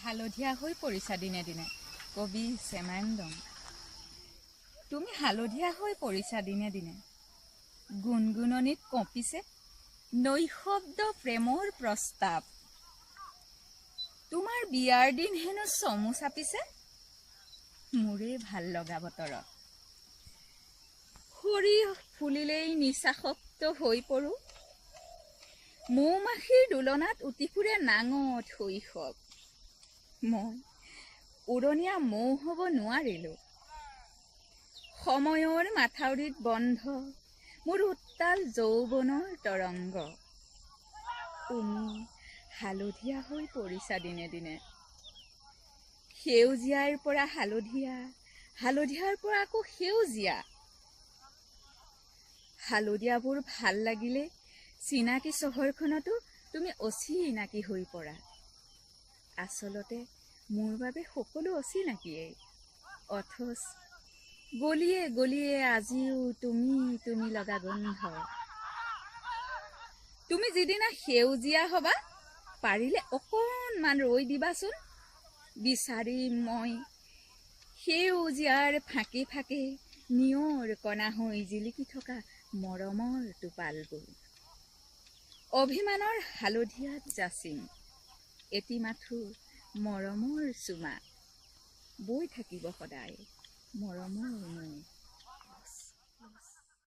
হালধীয়া হৈ পৰিছা দিনে দিনে। কবি চেমান্দং। তুমি হালধীয়া হৈ পৰিছা দিনে দিনে। গুণগুণনিত কঁপিছে নৈশব্দ প্ৰেমৰ প্ৰস্তাৱ। তোমাৰ বিয়াৰ দিন হেনো চমু চাপিছে মোৰে ভাল লগা বতৰত। সৰিয়হ ফুলিলেই নিচাসক্ত হৈ পৰোঁ। মৌ মাখিৰ দোলনাত উটি ফুৰে নাঙঠ শৈশৱ। মই উৰণীয়া মৌ হ'ব নোৱাৰিলোঁ। সময়ৰ মাথাউৰিত বন্ধ মোৰ উত্তাল যৌৱনৰ তৰংগ। তুমি হালধীয়া হৈ পৰিছা দিনে দিনে। সেউজীয়াৰ পৰা হালধীয়া, হালধীয়াৰ পৰা আকৌ সেউজীয়া। হালধীয়াবোৰ ভাল লাগিলে চিনাকি চহৰখনতো তুমি অচিনাকি হৈ পৰা। আচলতে মোৰ বাবে সকলো অচিনাকিয়েই, অথচ গলিয়ে গলিয়ে আজিও তুমি তুমি লগা গোন্ধ। তুমি যিদিনা সেউজীয়া হবা, পাৰিলে অকণমান ৰৈ দিবাচোন। বিচাৰিম মই সেউজীয়াৰ ফাঁকে ফাঁকে নিয়ৰ কণা হৈ জিলিকি থকা মৰমৰ টোপালবোৰ। অভিমানৰ হালধীয়াত যাচিম এটি মাথো মৰমৰ চুমা। বৈ থাকিব সদায় মৰমৰ নৈ।